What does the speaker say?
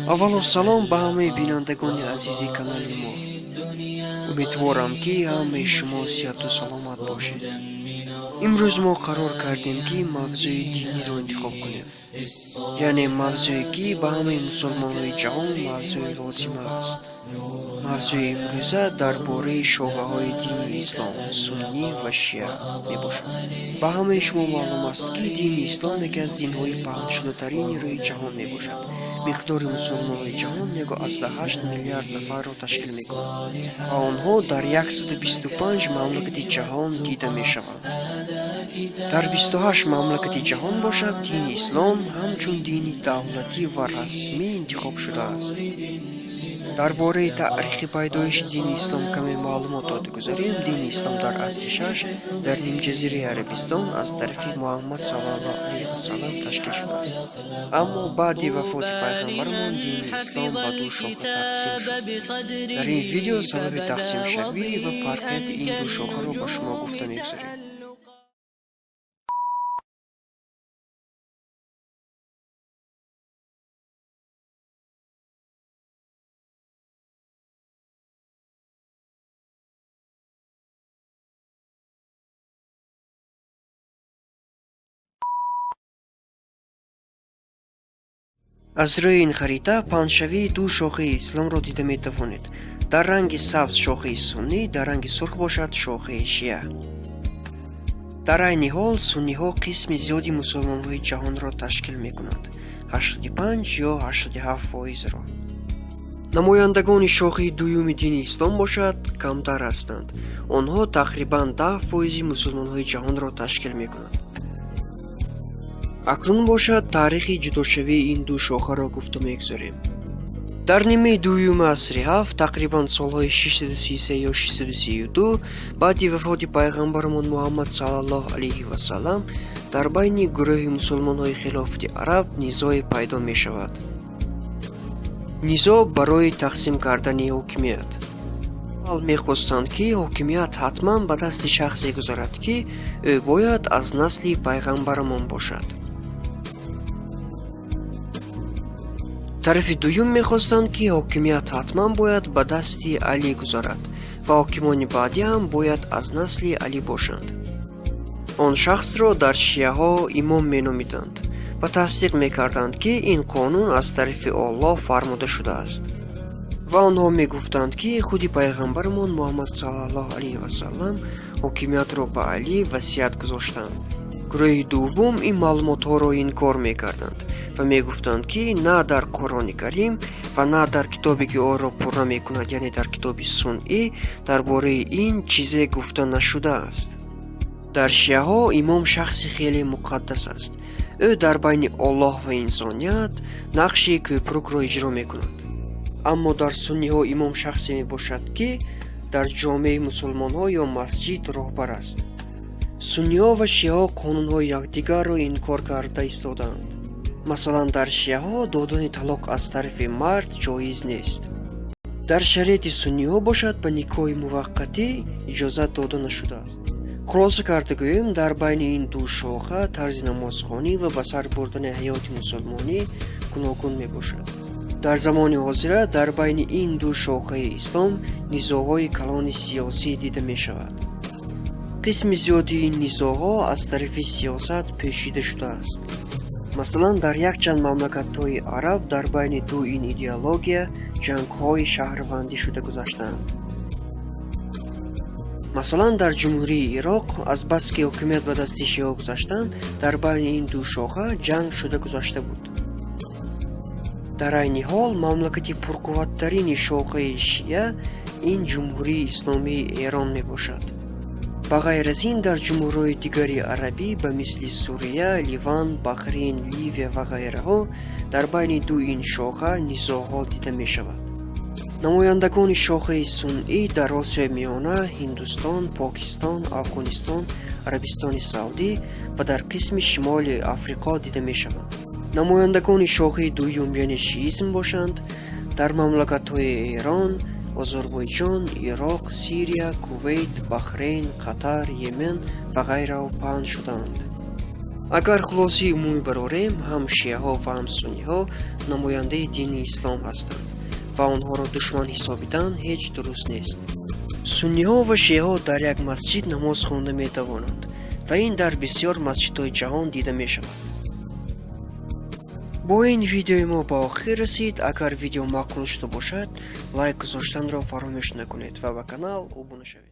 Аввало салом ба ҳамаи бинандагони азизи канали мо. Умедворам, ки ҳамаи шумо сиҳату саломат бошед. Имрӯз мо қарор кардем, ки мавзӯи диниро интихоб кунем, яъне мавзӯе, ки ба ҳамаи мусулмонҳои ҷаҳон мавзӯи лозима аст. Мавзӯи имрӯза дар бораи шохаҳои дини ислом, суннӣ ва шиа мебошад. Ба ҳамаи шумо маълум аст, ки дини ислом яке аз динҳои паҳншудатарини рӯи ҷаҳон мебошад. Миқдори мусулмонҳои ҷаҳон 1,8 миллиард нафарро ташкил мекунад ва онҳо дар 125 мамлакати ҷаҳон дида мешаванд. Дар 28 мамлакати ҷаҳон бошад, дини ислом ҳамчун дини давлатӣ ва расмӣ интихоб шудааст. Дар бораи таърихи пайдоиши дини ислом каме маълумот дода гузарем. Дини ислом дар асри шаш дар нимҷазираи Арабистон аз тарафи Муҳаммад саллаллоҳу алайҳи васаллам ташкил шудааст. Аммо баъди вафоти пайғамбарамон дини ислом ба ду шоха тақсим шуд. Дар ин видео сабаби тақсимшавӣ ва фарқияти ин ду шохаро ба шумо гуфта мегузарем. Аз рӯи ин харита паҳншавии ду шохаи исломро дида метавонед. Дар ранги сабз шохаи суннӣ, дар ранги сурх бошад шохаи шиа. Дар айни ҳол сунниҳо қисми зиёди мусулмонҳои ҷаҳонро ташкил мекунанд, 85 ё 87%-ро. Намояндагони шохаи дуюми дини ислом бошад камтар ҳастанд. Онҳо тақрибан 10% мусулмонҳои ҷаҳонро ташкил мекунанд. Акнун бошад таърихи ҷудошавии ин ду шохаро гуфта мегузарем. Дар нимаи дуюми асри ҳафт, тақрибан солҳои 633 ё 632 баъди вафоти пайғамбарамон Муҳаммад саллаллоҳу алайҳи васаллам дар байни гурӯҳи мусулмонҳои хилофати араб низое пайдо мешавад. Низо барои тақсим кардани ҳокимият. Аввал мехостанд, ки ҳокимият ҳатман ба дасти шахсе гузарад, ки ӯ бояд аз насли пайғамбарамон бошад. Тарафи дуюм мехостанд, ки ҳокимият ҳатман бояд ба дасти Алӣ гузарад ва ҳокимони баъдӣ ҳам бояд аз насли Алӣ бошанд. Он шахсро дар шиаҳо имом меномиданд ва тасдиқ мекарданд, ки ин қонун аз тарафи Оллоҳ фармуда шудааст. Ва онҳо мегуфтанд, ки худи пайғамбарамон Муҳаммад саллаллоҳу алайҳи васаллам ҳокимиятро ба Алӣ васият гузоштанд. Гурӯҳи дуввум ин маълумотҳоро инкор мекарданд ва мегуфтанд, ки на дар Қуръони Карим ва на дар китобе, ки онро пурра мекунад, яъне дар китоби сунъӣ, дар бораи ин чизе гуфта нашудааст. Дар шиаҳо имом шахси хеле муқаддас аст. Ӯ дар байни Оллоҳ ва инсоният нақши кӯпрукро иҷро мекунад. Аммо дар сунниҳо имом шахсе мебошад, ки дар ҷомеаи мусулмонҳо ё масҷид роҳбар аст. Сунниҳо ва шиаҳо қонунҳои якдигарро инкор карда истодаанд. Масалан, дар шиаҳо додани талоқ аз тарафи мард ҷоиз нест. Дар шариати сунниҳо бошад ба никоҳи муваққатӣ иҷозат дода нашудааст. Хулоса карда гӯем, дар байни ин ду шоха тарзи намозхонӣ ва ба сар бурдани ҳаёти мусулмонӣ гуногун мебошад. Дар замони ҳозира дар байни ин ду шохаи ислом низоъҳои калони сиёсӣ дида мешавад. Қисми зиёди ин низоъҳо аз тарафи сиёсат пешида шудааст. Масалан, дар якчанд мамлакатҳои араб дар байни ду ин идеология ҷангҳои шаҳрвандӣ шуда гузаштаанд. Масалан, дар Ҷумҳурии Ироқ азбаски ҳокимият ба дасти шиаҳо гузаштанд, дар байни ин ду шоха ҷанг шуда гузашта буд. Дар айни ҳол мамлакати пурқувваттарини шохаи шиа ин Ҷумҳурии Исломии Эрон мебошад. Ба ғайр аз ин, дар ҷумҳуриҳои дигари арабӣ ба мисли Сурия, Ливан, Баҳрейн, Ливия ва ғайраҳо дар байни ду ин шоха низоъҳо дида мешавад. Намояндагони шохаи сунъӣ дар Осиёи Миёна, Ҳиндустон, Покистон, Афғонистон, Арабистони Саудӣ ва дар қисми шимоли Африқо дида мешаванд. Намояндагони шохаи дуюм, яъне шиизм бошанд, дар мамлакатҳои Эрон, Озарбойҷон, Ироқ, Сирия, Кувейт, Баҳрейн, Қатар, Йемен ва ғайраҳо паҳн шудаанд. Агар хулосаи умумӣ барорем, ҳам шиаҳо ва ҳам сунниҳо намояндаи дини ислом ҳастанд ва онҳоро душман ҳисобидан ҳеҷ дуруст нест. Сунниҳо ва шиаҳо дар як масҷид намоз хонда метавонанд ва ин дар бисёр масҷидҳои ҷаҳон дида мешавад. Бо ин видеои мо ба охир расид. Агар видео маъқул шуда бошад, лайк гузоштанро фаромӯш накунед ва ба канал обуна шавед.